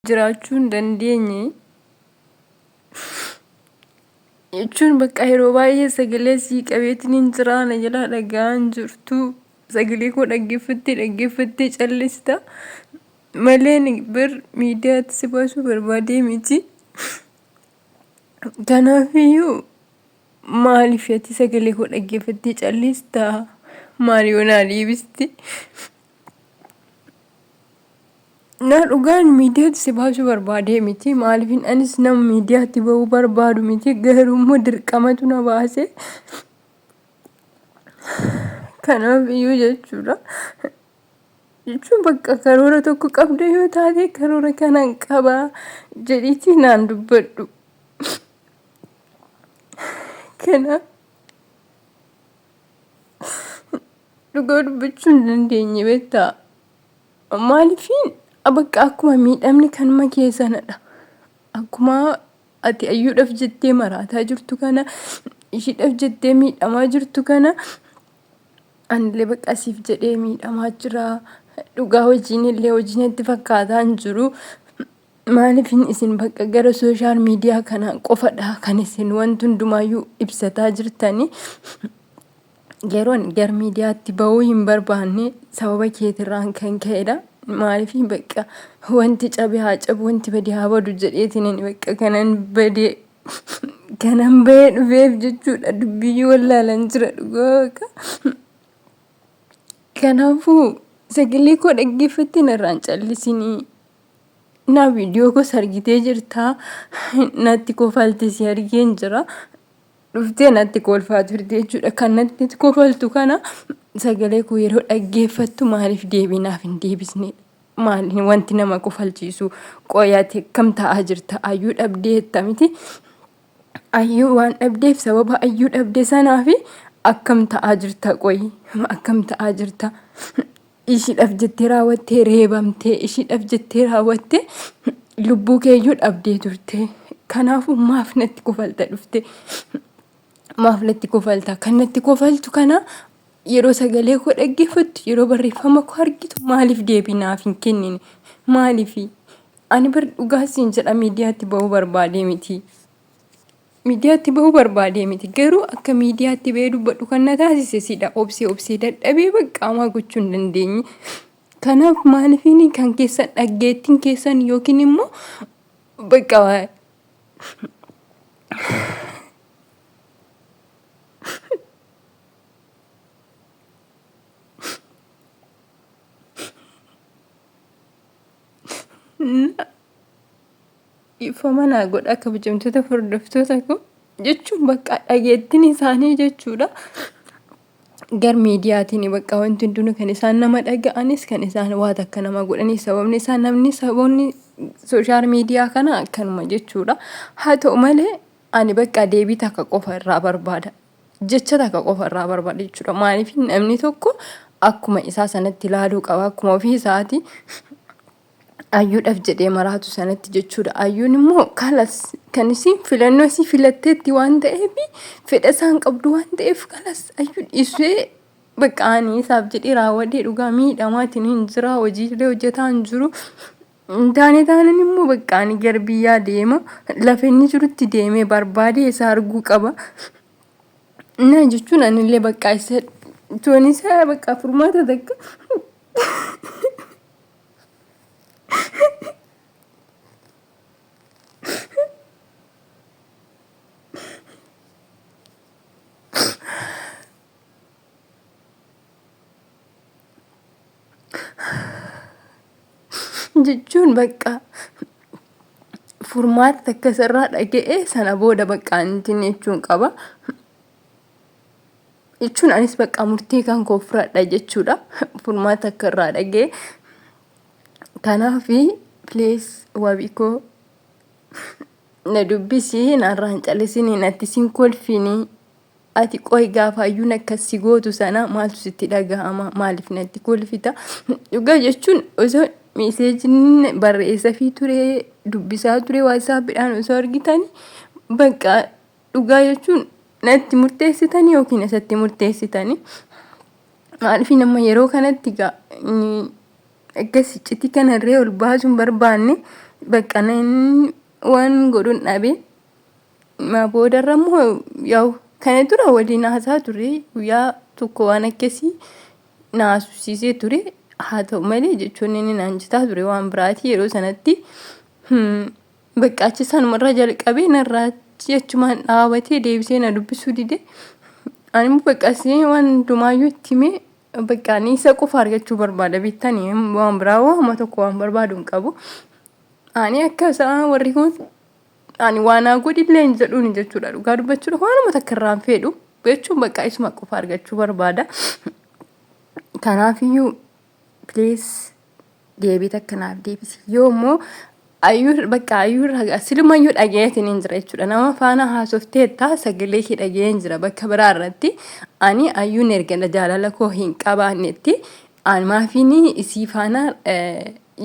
Jiraachuu hin dandeenye jechuun bakka yeroo baay'ee sagalee sii qabeetiin hin jiraa na jalaa dhaga'aa hin jirtu sagalee koo dhaggeeffattee dhaggeeffattee callista malee bir miidiyaatti si baasuu barbaadee miti. Kanaafiyyuu maaliif ati sagalee koo dhaggeeffattee callista maal yoo naa deebiste? Na dhugaan miidiyaatti si baasuu barbaadee miti. Maaliifin anis nama miidiyaatti bahuu barbaadu miti. Garuu immoo dirqamatu na baase. Kanaaf iyyuu jechuudha. Jechuun bakka karoora tokko qabda yoo taate karoora kanan qaba jedhiitii naan dubbadhu. Kanaaf dhugaa dubbachuu hin dandeenye beektaa. Maaliifiin bakka akkuma miidhamni kanuma kee sanadha. Akkuma ati ayyuudhaaf jettee maraataa jirtu kana ishiidhaaf jettee miidhamaa jirtu kana anillee bakka siif jedhee miidhamaa jira. Dhugaa hojiin illee hojii natti fakkaataa hin jiru. Maaliifin isin bakka gara sooshaal miidiyaa kanaa qofadha kan isin wanti hundumaayyuu ibsataa jirtanii. Yeroon gar miidiyaatti bahuu hin barbaanne sababa keetirraan kan ka'edha. Maaliif bakka wanti cabe haa cabu wanti bade haa badu jedheetiin ani bakka kanan badee kanan bahee dhufeef jechuudha. Dubbiyyuu wallaalan jira dhugaa waaqa. Kanaafuu sagalee koo dhaggeeffattee narraan callisinii. Naa viidiyoo koos argitee jirta. Natti kofalti si argeen jira. Dhuftee natti kolfaa turte jechuudha. Kan natti kofaltu kana sagalee koo yeroo dhaggeeffattu maaliif deebii naaf hin deebisne? Maali wanti nama kofalchiisu? Qoyaati akkam ta'aa jirta? Ayyuu dhabdee jetta miti? Ayyuu waan dhabdeef sababa ayyuu dhabde sanaafi akkam ta'aa jirta qoyi? Akkam ta'aa jirta? Ishiidhaaf jettee raawwattee reebamtee ishiidhaaf jettee raawwattee lubbuu keeyyuu dhabdee turte. Kanaafuu maaf natti kofalta dhufte? Maaf natti kofalta? Kan natti kofaltu kana yeroo sagalee koo dhaggeeffattu yeroo barreeffama koo argitu maaliif deebii naaf hin kennine? Maaliifi? Ani bar dhugaa siin jedha miidiyaatti ba'uu barbaadee miti. Miidiyaatti bahuu barbaadee miti. Garuu akka miidiyaatti bahee dubbadhu kan na taasise sidha. Obsee obsee dadhabee bakka homaa gochuu hin dandeenye. Kanaaf maalifiin kan keessan dhaggeettiin keessan yookiin immoo bakka Dhiifama naa godhaa kabajamtoota hordoftoota koo jechuun bakka dhageettiin isaanii jechuudha. Gar miidiyaatiin bakka wanti hundinuu kan isaan nama dhaga'anis kan isaan waa takka nama godhanis sababni isaa namni saboonni sooshaal miidiyaa kana akkanuma jechuudha. Haa ta'u malee ani bakka deebii takka qofa irraa barbaada. Jecha takka qofa irraa barbaada jechuudha. Maaliif namni tokko akkuma isaa sanatti ilaaluu qaba akkuma ofii isaatii Ayyuudhaaf jedhee maraatu sanatti jechuudha. Ayyuun immoo kalas kan isiin filannoo isii filatteetti waan ta'eef fedha isaan qabdu waan ta'eef kalas ayyuu dhiisee bakka ani isaaf jedhee raawwadhee dhugaa miidhamaatiin hin jira hojiilee hojjetaa hin jiru. Hin taane taanan immoo bakka ani gara biyyaa deema lafa inni jirutti deemee barbaadee isa arguu qaba. Na jechuun anillee bakka isa toon isaa bakka furmaata takka. Jechuun bakka furmaata takka isarraa dhaga'ee sana booda bakka antiin jechuun qaba. Jechuun anis bakka murtee kan koo fudhadha jechuudha. Furmaata akka irraa dhaga'e. Kanaaf please wabii koo na dubbisi narraa hin callisini natti sin kolfini. Ati qoy gaafa ayyuun akkas si gootu sana maaltu sitti dhaga'ama maaliif natti kolfita dhugaa jechuun osoo meeseejiin barreessafii ture dubbisaa ture waasaappiidhaan osoo argitani bakka Dhugaa jechuun natti murteessitanii yookiin isatti murteessitanii. Maaliif nama yeroo kanatti egaa akkas iccitii kanarree ol baasuu hin barbaanne Bakka nan waan godhun dhabe. Boodarra immoo yaa'u kana dura waliin haasaa ture guyyaa tokko waan akkasii na haasofsiisee ture. Haa ta'u malee jechoonni inni naan jetaa ture waan biraati yeroo sanatti. Bakka achi sanumarraa jalqabee narraa achi achumaan dhaabatee deebisee na dubbisuu dide. Ani immoo bakka asii waan hundumaayyuu itti himee bakka ani isa qofa argachuu barbaada beektanii waan biraa waanuma tokko waan barbaadu hin qabu. Ani akka isaa warri kun ani waa naa godhillee hin jedhuun jechuudha dhugaa dubbachuudha waanuma takka irraa hin fedhu jechuun bakka isuma qofa argachuu barbaada. Kanaafiyyuu please deebii takka naaf deebisi. Yoo immoo ayyuu bakka ayyuu irraa silumayyuu dhagayeetiin hin jira jechuudha. Nama faana haasofteetta sagalee kee dhagayeen jira bakka biraa irratti. Ani ayyuun erga jaalala koo hin qabaannetti ani maafiin isii faana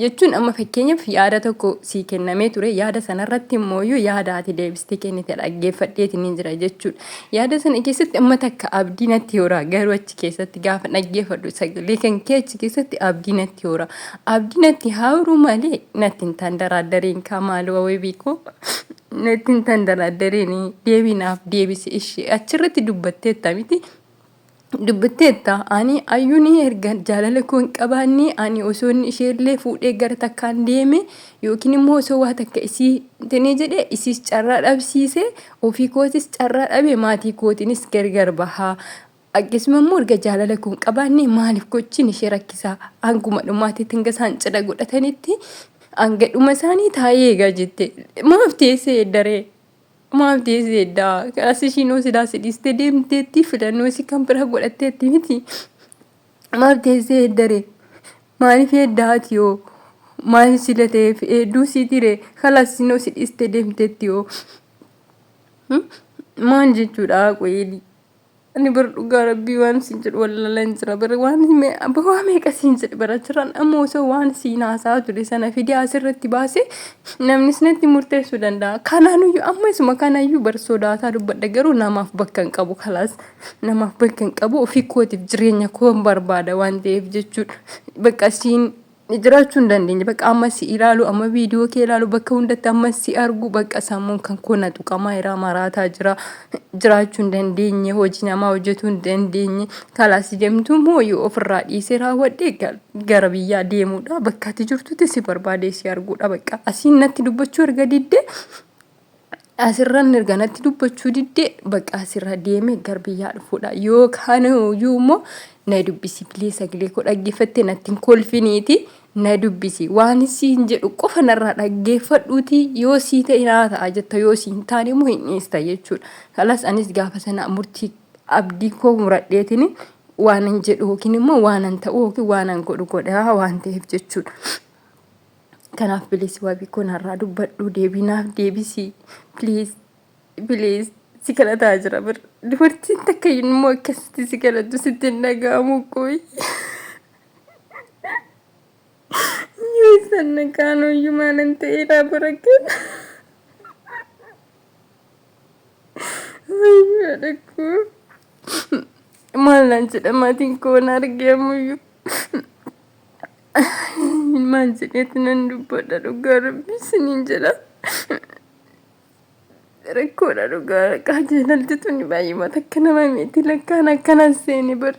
jechuun amma fakkeenyaaf yaada tokko sii kennamee ture yaada sanarratti immooyyuu yaada ati deebistee kennite dhaggeeffadheetiin hin jira jechuudha. Yaada sana keessatti amma takka abdii natti hora garuu achi keessatti gaafa dhaggeeffadhu sagalee kan kee achi keessatti abdii natti hora. Abdii natti haaruu malee natti hin tandaraaddareen kaa maaloo wabii koo natti hin tandaraaddareen deebii naaf deebisi ishee achirratti dubbatteetta miti. Dubbatteetta ani ayyuun erga jaalala koo hin qabaanne ani osoo inni isheellee fuudhee gara takkaan deeme yookiin immoo osoo waa takka isii tinii jedhe isiis carraa dhabsiise ofii kootis carraa dhabe maatii kootiinis gargar bahaa. Akkasuma immoo erga jaalala koo hin qabaanne maaliif gochiin ishee rakkisaa hanguma dhumaatitti hanga isaan cidha godhatanitti hanga dhuma isaanii taa'ee eegaa jette maaf teessee daree. Maaf teessee eddaa? As ishiinoo silaa si dhiistee deemteetti filannoo isii kan biraa godhatteetti miti. Maaf teessee eddaree? Maaliif eddaa ati hoo? Maal sila ta'eef hedduu sii tire? Kalaas isinoo si dhiistee deemteetti hoo? Maal jechuudha qoyii? Ani bar dhugaa rabbii waan siin jedhu wallaalaan jira bar waan waa meeqa siin jedhe bara jiraan amma osoo waan siin haasa'aa ture sana fidee asirratti baase namnis natti murteessuu danda'a. Kanaanuyyuu amma isuma kanayyuu bar sodaataa dubbadha garuu namaaf bakka hin qabu kalaas namaaf bakka hin qabu ofii kootiif jireenya koo barbaada waan ta'eef jechuudha. Bakka siin jiraachuu hin dandeenye. Bakka amma si ilaalu, amma viidiyoo kee ilaalu, bakka hundatti amma si argu, bakka sammuun kan koo na tuqamaa jira, maraataa jira. Jiraachuu hin dandeenye, hojii namaa hojjetuu hin dandeenye. Kalaas deemtu immoo yoo ofirraa dhiisee raawwadhe gara biyyaa deemuudha. Bakka ati jirtutti si barbaadee si arguudha. Bakka asiin natti dubbachuu erga diddee asirran erga natti dubbachuu didde bakka asirra deeme gar biyyaa dhufuudha. Yookaan iyyuu immoo na dubbisi bilee sagalee koo dhaggeeffatte natti hin kolfiniiti na dubbisi. Waan siin jedhu qofa narraa dhaggeeffadhuuti yoo sii ta'e naa ta'a jetta yoo sii hin taane immoo hin dhiista jechuudha. Kalas anis gaafa sana murtii abdii koo muradheetiin waanan jedhu yookiin immoo waanan ta'u yookiin waanan godhu godhaa waan ta'eef jechuudha. Kanaaf bilis wabii koo narraa dubbadhu deebii naaf deebisi please please si kadhataa jira bir dubartiin takka immoo akkasitti si kadhattu sitti hin dhaga'amu qoy yoo isaan naqaanuyyuu maalan ta'eedha bara kana wayyoo dhakkuu maal naan jedha maatiin koo na argeemuyyuu Maal jedheetti nan dubbadha dhugaa rabbi isiniin jedha. Rakkoodha dhugaa qajeelalti tuni baay'ee takka nama miti lakkaan akkana seene bar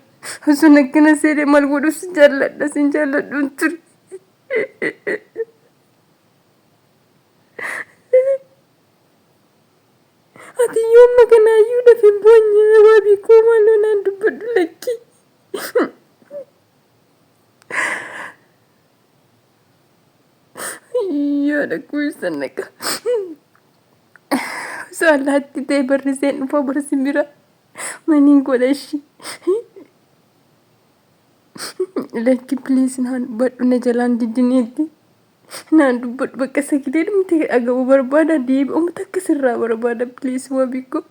osoon akkana seene maal godhu si jaalladha sin jaalladhuun ture. Ati yoo amma kanaayyuu lafa hin boonye waabii koo maaloo naan dubbadhu lakkii. Yaada kuusan naqa. Osoo allaatti ta'e barriseen dhufa barsi bira maniin godha ishii. Lakki please naan dubbadhu na jalaan didiniitti. Naan dubbadhu bakka sagalee dhumte dhaga'uu barbaada deebi'uun takka sirraa barbaada please wabii koo.